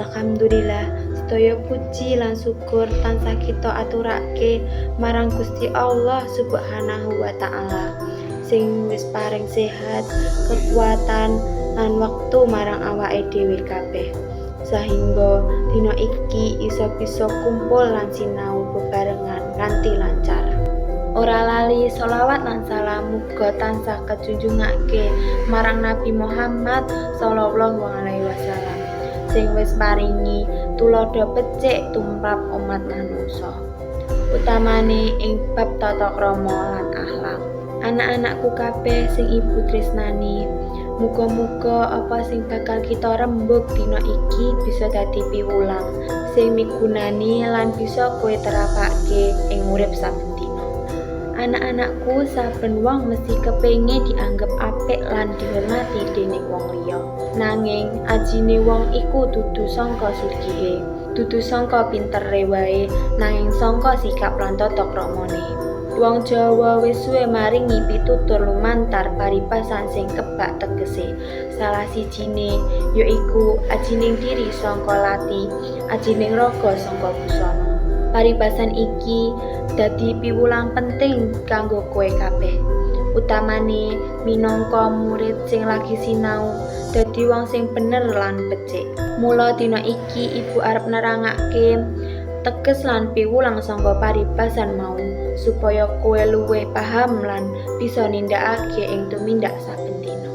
Alhamdulillah, sedaya puji lan syukur tansah kita aturake marang Gusti Allah Subhanahu wa Ta'ala sing wis paring sehat, kekuatan, lan wektu marang awake dhewe kabeh, sahingga dina iki iso bisa kumpul lan sinau bebarengan kanthi lancar. Ora lali sholawat lan salam muga tansah kajunjungake marang Nabi Muhammad sallallahu alaihi wasallam sing wis paringi tuladha becik tumrap umat manungsa, utamane ing bab tata krama lan akhlak. Anak-anakku kabeh sing Ibu tresnani, muga-muga apa sing bakal kita rembug dina iki bisa dadi piwulang sing migunani lan bisa kowe terapake ing urip saben dina. Anak-anakku, saben wong mesti kepengin dianggep apik lan dihormati dening wong liya. Nanging ajine wong iku dudu sangka sugihe, dudu sangka pintere wae, nanging sangka sikap lan tata kramane. Wong Jawa wis suwe maringi pitutur lumantar paribasan sing kebak tegese. Salah sijine yaiku ajining diri sangka lati, ajining raga sangka busana. Paribasan iki dadi piwulang penting kanggo kowe kabeh, utamane minangka murid sing lagi sinau dadi wong sing bener lan becik. Mula dina iki Ibu arep nerangake teges lan piwulang sangka paribasan mau supaya kowe luwih paham lan bisa nindakake ing tumindak saben dina.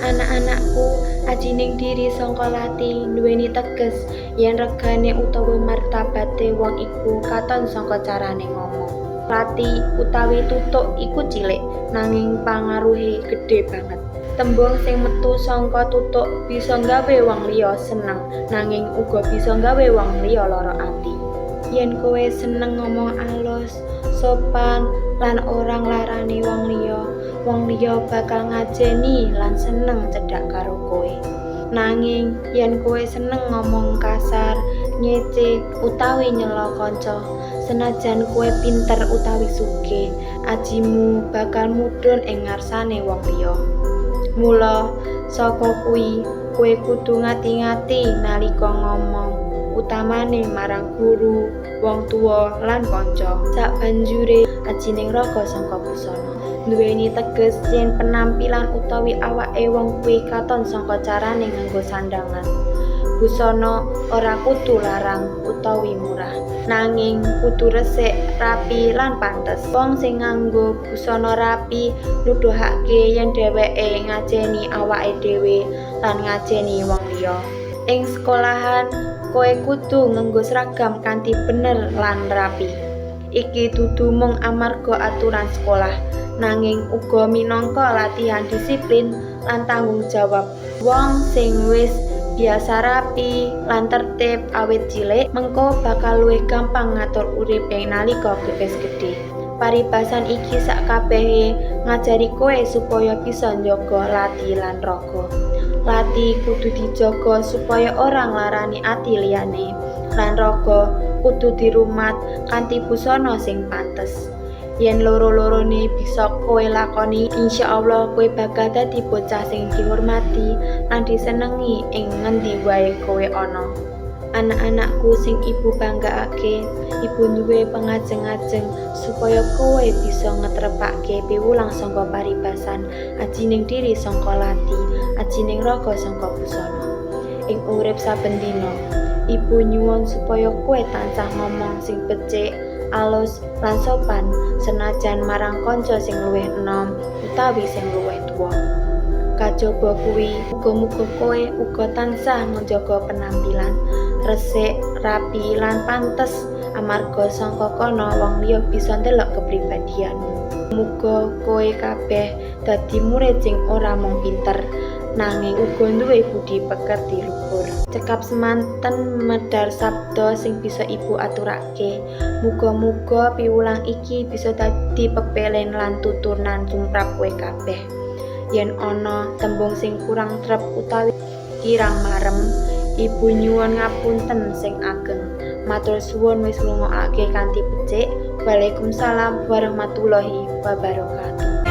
Anak-anakku, ajining diri sangka lati nduweni teges yen regane utawa martabate wong iku katon sangka carane ngomong. Lati utawi tutuk iku cilik, nanging pangaruhe gedhe banget. Tembung sing metu sangka tutuk bisa nggawe wong liya seneng, nanging uga bisa nggawe wong liya lara ati. Yen kowe seneng ngomong alus, sopan, lan ora nglarani wong liya, wong liya bakal ngajeni lan seneng cedhak karo kowe. Nanging yen kowe seneng ngomong kasar, ngece, utawi nyela kanca, senajan kowe pinter utawi sugih, ajimu bakal mudhun ing ngarsane wong liya. Mula saka kuwi kowe kudu ngati-ngati nalika ngomong, utamane marang guru, wong tuwa, lan kanca. Sabanjure, ajining raga sangka busana nduweni teges yen penampilan utawi awake wong kuwi katon sangka carane nganggo sandhangan. Busana ora kudu larang utawi murah, nanging kudu resik, rapi, lan pantes. Wong sing nganggo busana rapi nuduhake yen dheweke ngajeni awake dhewe lan ngajeni wong liya. Ing sekolahan, kowe kudu nganggo seragam kanthi bener lan rapi. Iki dudu mung amarga aturan sekolah, nanging uga minangka latihan disiplin lan tanggung jawab. Wong sing wis biasa rapi lan tertib awit cilik, mengko bakal luwih gampang ngatur uripe nalika wis gedhe. Paribasan iki sakabehe ngajari kowe supaya bisa njaga lati lan raga. Lati kudu dijaga supaya ora nglarani ati liyane, lan raga kudu dirumat kanthi busana sing pantes. Yen loro-lorone bisa kowe lakoni, insyaallah kowe bakal dadi bocah sing dihormati lan disenengi ing ngendi wae kowe ana. Anak-anakku sing Ibu banggakake, Ibu duwe pengajeng-ajeng supaya kowe bisa ngetrepake piwulang sangka paribasan ajining diri sangka lati, ajining raga sangka busana ing urip saben dina. Ibu nyuwun supaya kowe tansah ngomong sing becik, alus, lan sopan, senajan marang kanca sing luwih enom utawi sing luwih tuwa. Kajaba kuwi, muga-muga kowe uga tansah njaga penampilan resik, rapi, lan pantes, amarga sangka kono wong liya bisa ndelok kepribadianmu. Muga kowe kabeh dadi murid sing ora mung pinter, nanging uga duwe budi pekerti luhur. Cekap semanten medhar sabda sing bisa Ibu aturake. Muga-muga piwulang iki bisa dadi pepelin lan tutunan tumrap kowe kabeh. Yen ana tembung sing kurang trep utawi kirang marem, Ibu nyuwun ngapunten sing ageng. Matur suwun wis ngrungokake kanthi becik. Waalaikumsalam warahmatullahi wabarakatuh.